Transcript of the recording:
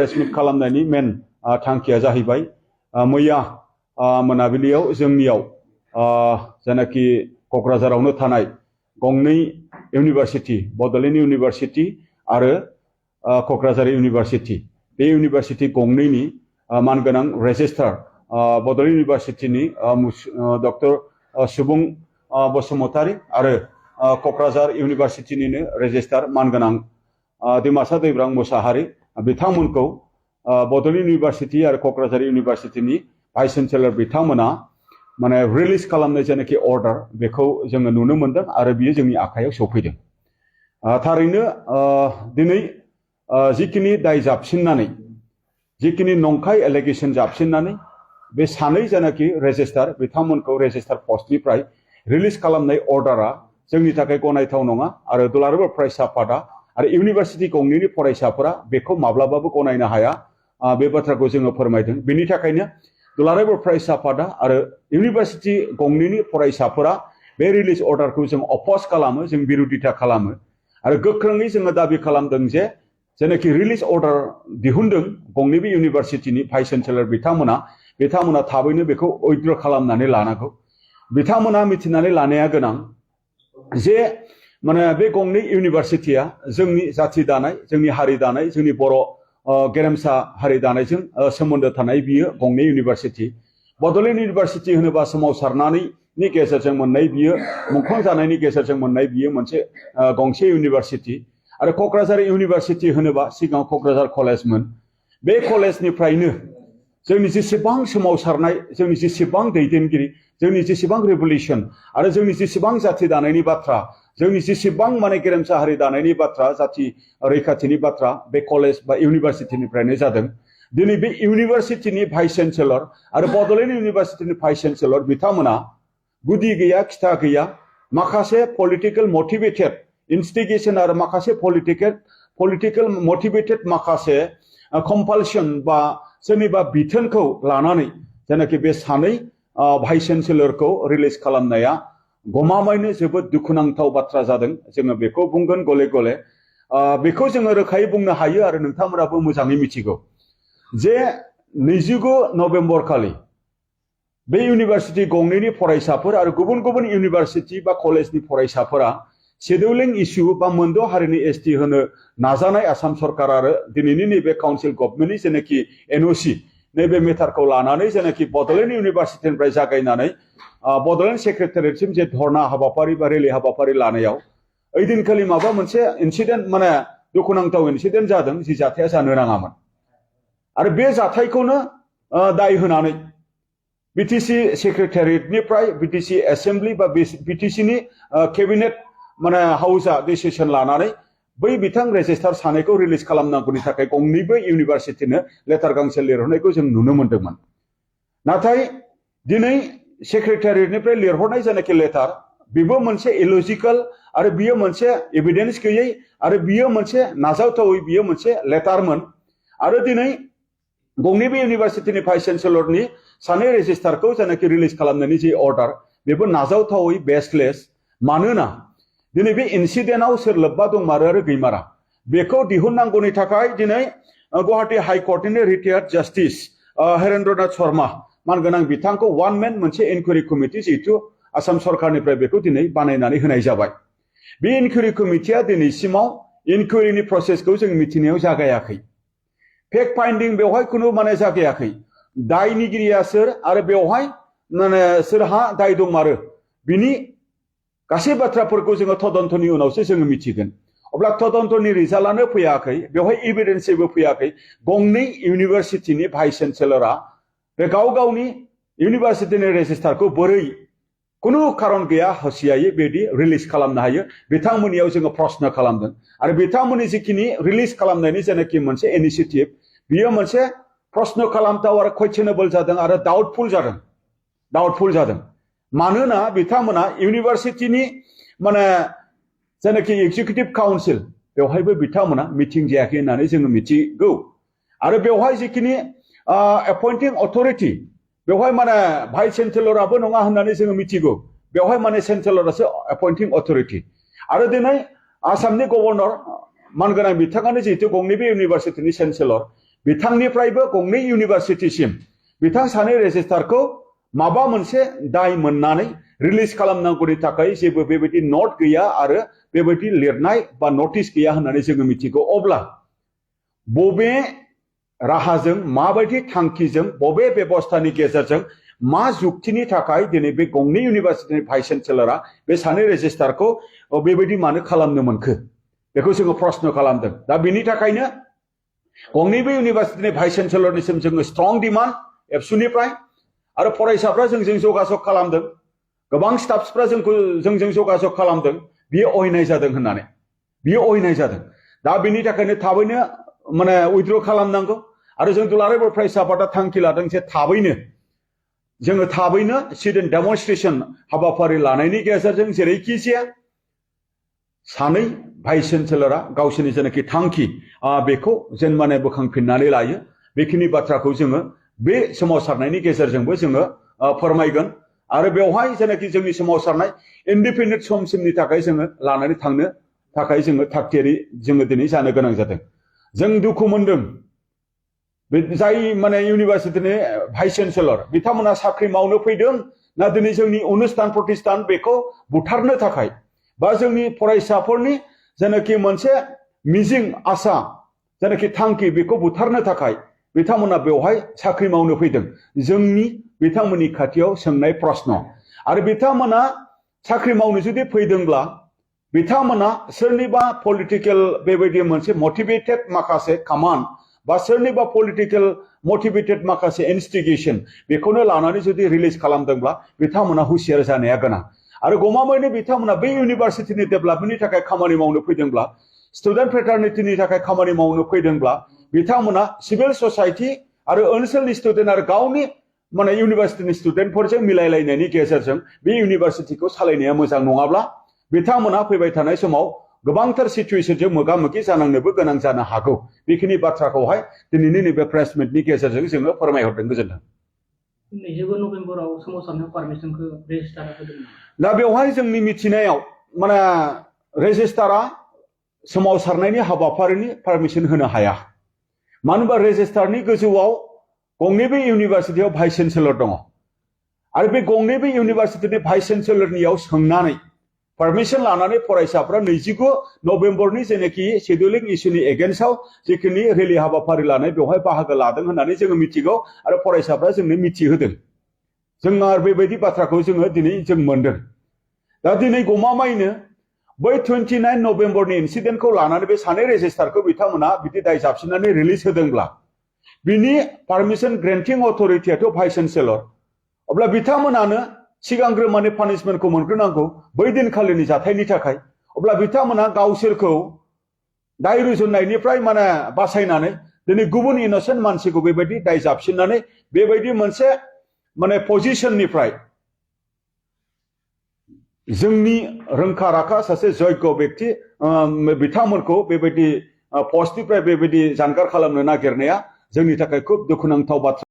Press meet खालामनायनि मेन थांखिया जाहैबाय मैया मोनाबिलियाव जोंनियाव जेनाखि क'क्राझारावनो थानाय गंनै इउनिभारसिटि बड'लेण्ड इउनिभारसिटि आरो क'क्राझार इउनिभारसिटि बे इउनिभारसिटि गंनैनि मानगोनां रेजिस्ट्रार बड'लेण्ड इउनिभारसिटिनि डक्टर सुबुं बसुमतारी आरो क'क्राझार इउनिभारसिटिनिनो रेजिस्ट्रार मानगोनां दिमासा दैब्रां मुसाहारि बिथांमोनखौ बड'लेण्ड इउनिभारसिटि आरो क'क्राझार इउनिभारसिटिनि भाइस चेन्सेलर बिथांमोना माने रिलिज खालामनाय जेनाखि अर्डार बेखौ जोङो नुनो मोनदों आरो बियो जोंनि आखायाव सौफैदों। थारैनो दिनै जिखिनि दाय जाबसिननानै जिखिनि नंखाय एलिगेसन जाबसिननानै बे सानै जेनाखि रेजिस्ट्रार बिथांमोनखौ रेजिस्ट्रार पस्टनिफ्राय रिलिज खालामनाय अर्डारा जोंनि थाखाय गनायथाव नङा आरो दुलाराय बर' फरायसा आफादा आरो इउनिभारसिटि गंनैनि फरायसाफोरा बेखौ माब्लाबाबो गनायनो हाया बे बाथ्राखौ जोङो फोरमायदों। बेनि थाखायनो दुलाराय बर' फरायसा आफादा आरो इउनिभारसिटि गंनैनि फरायसाफोरा बे रिलिज अर्डारखौ जों अपोज खालामो, जों बिरोधिता खालामो आरो गोख्रोङै जोङो दाबि खालामदों जे जेनाखि रिलिज अर्डार दिहुनदों गंनैबो इउनिभारसिटिनि भाइस चेन्सेलर बिथांमोना थाबैनो बेखौ उइथड्र खालामनानै लानांगौ। बिथांमोना मिथिनानै लानाया गोनां जे माने बे गंनै इउनिभारसिटिया जोंनि जाथि दानाय, जोंनि हारि दानाय, जोंनि बर' गेरेमसा हारि दानायजों सोमोन्दो थानाय बियो गंनै इउनिभारसिटि। बड'लेण्ड इउनिभारसिटि होनोबा सोमावसारनायनि गेजेरजों मोननाय बियो मुंख्लं जानायनि गेजेरजों मोननाय बियो मोनसे गंसे इउनिभारसिटि आरो क'क्राझार इउनिभारसिटि होनोबा सिगाङाव क'क्राझार कलेजमोन। बे कलेजनिफ्रायनो जोंनि जेसेबां सोमावसारनाय, जोंनि जेसेबां दैदेनगिरि, जोंनि जेसेबां रिभलिउसन आरो जोंनि जेसेबां जाथि दानायनि बाथ्रा, जोंनि जेसेबां माने गेरेमसा हारि दानायनि बाथ्रा, जाथि रैखाथिनि बाथ्रा बे कलेज बा इउनिभारसिटिनिफ्रायनो जादों। दिनै बे इउनिभारसिटिनि भाइस चेन्सेलर आरो बड'लेण्ड इउनिभारसिटिनि भाइस चेन्सेलर बिथांमोना गुदि गैया खिथा गैया माखासे पलिटिकेल मटिभेटेड इनस्टिगेसन आरो माखासे पलिटिकेल मटिभेटेड माखासे कम्पालसन बा सोरनिबा बिथोनखौ लानानै जेनाखि बे सानै भाइस चेन्सेलरखौ रिलिज खालामनाया गमामायैनो जोबोद दुखुनांथाव बाथ्रा जादों। जोङो बेखौ बुंगोन गले गले बेखौ जोङो रोखायै बुंनो हायो आरो नोंथांमोनाबो मोजाङै मिथिगौ जे 29 नभेम्बर खालि बे इउनिभारसिटि गंनैनि फरायसाफोर आरो गुबुन गुबुन इउनिभारसिटि बा कलेजनि फरायसाफोरा शेड्युलिं इस्यु बा मोनद' हारिनि एसटि होनो नाजानाय आसाम सरकार आरो दिनैनि नैबे काउन्सिल गभर्नमेन्टनि जेनाखि एनअसि नैबे मेटारखौ लानानै जेनाखि बड'लेण्ड इउनिभारसिटिनिफ्राय जागायनानै बड'लेण्ड सेक्रेटारियेटसिम जे धर्ना हाबाफारि बा रेलि हाबाफारि लानायाव ओइदिनखालि माबा मोनसे इनसिडेन्ट माने दुखुनांथाव इनसिडेन्ट जादों जि जाथाया जानो नाङामोन आरो बे जाथायखौनो दाय होनानै बिटिसि सेक्रेटारियेटनिफ्राय बिटिसि एसेम्बलि बा बिटिसिनि केबिनेट माने हाउसआ डिसिसन लानानै बै बिथां रेजिस्ट्रार सानैखौ रिलिज खालामनांगौनि थाखाय गंनैबो इउनिभारसिटिनो लेटार गांसे लिरहरनायखौ जों नुनो मोन्दोंमोन। नाथाय दिनै सेक्रेटारियेटनिफ्राय लिरहरनाय जेनाखि लेटार बेबो मोनसे इलजिकेल आरो बियो मोनसे एभिडेन्स गैयै आरो बियो मोनसे नाजावथावै बियो मोनसे लेटारमोन आरो दिनै गंनैबो इउनिभारसिटिनि भाइस चेन्सेलरनि सानै रेजिस्ट्रारखौ जेनाखि रिलिज खालामनायनि जे अर्डार बेबो नाजावथावै बेसलेस। मानोना दिनै बे इनसिडेन्टआव सोर लोब्बा दंमारो आरो गैमारा बेखौ दिहुननांगौनि थाखाय दिनै गुवाहाटी हाइकर्टनि रिटायार्ड जास्टिस हरेन्द्रनाथ शर्मा मानगोनां बिथांखौ वान मेन मोनसे इनकुवेरि कमिटि जिहेतु आसाम सरकारनिफ्राय बेखौ दिनै बानायनानै होनाय जाबाय। बे इनकुवेरि कमिटिया दिनैसिमाव इनकुवेरिनि प्रसेसखौ जों मिथिनायाव जागायाखै। फेक्ट फाइन्डिं बेवहाय खुनु माने जागायाखै। दायनिगिरिया सोर आरो बेवहाय माने सोरहा दाय दंमारो बिनि गासै बाथ्राफोरखौ जोङो तदन्तनि उनावसो जोङो मिथिगोन। अब्ला तदन्तनि रिजाल्टआनो फैयाखै, बेवहाय एभिडेन्स जेबो फैयाखै। गंनै इउनिभारसिटिनि भाइस चेन्सेलरा बे गाव गावनि इउनिभारसिटिनि रेजिस्ट्रारखौ बोरै खुनु खारन गैया हसियायै बेदि रिलिज खालामनो हायो बिथांमोननियाव जोङो प्रश्न खालामदों आरो बिथांमोननि जिखिनि रिलिज खालामनायनि जेनाखि मोनसे इनिशिएटिभ बियो मोनसे प्रश्न खालामथाव आरो कुवेश्चनेबल जादों आरो डाउटफुल जादों। मानोना बिथांमोना इउनिभारसिटिनि माने जेनाखि एग्जिकिउटिभ काउन्सिल बेवहायबो बिथांमोना मिटिं जायाखै होननानै जोङो मिथिगौ आरो बेवहाय जिखिनि एपइन्टिं अथरिटि बेवहाय माने भाइस चेन्सेलराबो नङा होननानै जोङो मिथिगौ। बेवहाय माने चेन्सेलरासो एपइन्टिं अथरिटि आरो दिनै आसामनि गभर्नर मानगोनां बिथाङानो जिहेतु गंनैबो इउनिभारसिटिनि चेन्सेलर बिथांनिफ्रायबो गंनै इउनिभारसिटिसिम बिथां सानै रेजिस्ट्रारखौ माबा मोनसे दाय मोननानै रिलिज खालामनांगौनि थाखाय जेबो बेबायदि नट गैया आरो बेबायदि लिरनाय बा नटिस गैया होननानै जोङो मिथिगौ। अब्ला बबे राहाजों माबायदि थांखिजों बबे बेबस्थानि गेजेरजों मा जुक्तिनि थाखाय दिनै बे गंनै इउनिभारसिटिनि भाइस चेन्सेलरा बे सानै रेजिस्ट्रारखौ बेबायदि मानो खालामनो मोनखो बेखौ जोङो प्रश्न खालामदों। दा बेनि थाखायनो गंनैबो इउनिभारसिटिनि भाइस चेन्सेलरनिसिम जोङो स्ट्रं डिमान्ड एबसुनिफ्राय आरो फरायसाफ्रा जोंजों जगाजग खालामदों, गोबां स्टाफसफ्रा जोंजों जगाजग खालामदों, बियो अयनाय जादों होननानै, बियो अयनाय जादों। दा बेनि थाखायनो थाबैनो माने उइथड्र खालामनांगौ आरो जों दुलाराय बर' फरायसा आफादा थांखि लादों जे थाबैनो सिट एन्ड डेमनस्ट्रेशन हाबाफारि लानायनि गेजेरजों जेरैखि जाया सानै भाइस चेन्सेलरा गावसोरनि जेनाखि थांखि बेखौ जेन माने बोखांफिननानै लायो। बेखिनि बाथ्राखौ जोङो बे सोमावसारनायनि गेजेरजोंबो जोङो फोरमायगोन आरो बेवहाय जेनाखि जोंनि सोमावसारनाय इन्डिपेन्डेन्ट समसिमनि थाखाय जोङो लानानै थांनो थाखाय जोङो थागथियारि जोङो दिनै जानो गोनां जादों। जों दुखु मोनदों जाय माने इउनिभारसिटिनि भाइस चेन्सेलर बिथांमोना साख्रि मावनो फैदों ना दिनै जोंनि अनुष्ठान प्रतिष्ठान बेखौ बुथारनो थाखाय बा जोंनि फरायसाफोरनि जेनाखि मोनसे मिजिं आसा जेनाखि थांखि बेखौ बुथारनो थाखाय बिथांमोना बेवहाय साख्रि मावनो फैदों। जोंनि बिथांमोननि खाथियाव सोंनाय प्रश्न आरो बिथांमोना साख्रि मावनो जुदि फैदोंब्ला बिथांमोना सोरनिबा पलिटिकेल बेबायदि मोनसे मटिभेटेड माखासे कमान्ड बा सोरनिबा पलिटिकेल मटिभेटेड माखासे इनस्टिगेशन बेखौनो लानानै जुदि रिलिज खालामदोंब्ला बिथांमोना हुसियार जानाया गोनां। आरो गमामायैनो बिथांमोना बे इउनिभारसिटिनि डेभेलपमेन्टनि थाखाय खामानि मावनो फैदोंब्ला, स्टुडेन्ट फ्रेटारनिटिनि थाखाय खामानि मावनो फैदोंब्ला बिथांमोना सिभिल ससाइटि आरो ओनसोलनि स्टुडेन्ट आरो गावनि माने इउनिभारसिटिनि स्टुडेन्टफोरजों मिलायलायनायनि गेजेरजों बे इउनिभारसिटिखौ सालायनाया मोजां नङाब्ला बिथांमोना फैबाय थानाय समाव गोबांथार सिचुएशनजों मोगा मोगि जानांनोबो गोनां जानो हागौ। बेखिनि बाथ्राखौहाय दिनैनि नैबे प्रेस मिटनि गेजेरजों जोङो फोरमायहरदों। गोजोन्थों। 27 नभेम्बराव सोमावसारनायाव पारमिसनखौ रेजिस्टारा होदोंमोन। दा बेवहाय जोंनि मिथिनायाव माने रेजिस्टारा सोमावसारनायनि हाबाफारिनि पारमिसन होनो हाया। मानो होनबा रेजिस्टारनि गोजौआव गंनैबो इउनिभारसिटियाव भाइस चेन्सेलर दङ आरो बे गंनैबो इउनिभारसिटिनि भाइस चेन्सेलरनियाव सोंनानै पारमिसन लानानै फरायसाफ्रा 29 नभेम्बरनि जेनाखि शेड्युलिं इस्युनि एगेन्स्टआव जिखिनि रेलि हाबाफारि लानाय बेवहाय बाहागो लादों होननानै जोङो मिथिगौ आरो फरायसाफ्रा जोंनो मिथिहोदों। जों आरो बेबायदि बाथ्राखौ जोङो दिनै जों मोनदों। दा दिनै गमामायैनो बै 29 नभेम्बरनि इन्सिडेन्टखौ लानानै बे सानै रेजिस्टारखौ बिथांमोना बिदि दाय जाबसिननानै रिलिज होदोंब्ला बिनि पारमिसन ग्रेन्टिं अथरिटियाथ' भाइस चेन्सेलर, अब्ला बिथांमोनानो सिगांग्रो माने पानिशमेन्टखौ मोनग्रोनांगौ बै दिनखालिनि जाथायनि थाखाय। अब्ला बिथांमोना गावसोरखौ दाय रुजुननायनिफ्राय माने बासायनानै दिनै गुबुन इनोसेन्ट मानसिखौ बेबायदि दाय जाबसिननानै बेबायदि मोनसे माने पजिशननिफ्राय जोंनि रोंखा राखा सासे जग्य व्यक्ति बिथांमोनखौ बेबायदि पस्टनिफ्राय बेबायदि जानगार खालामनो नागिरनाया जोंनि थाखाय खुब दुखुनांथाव बाथ्रा।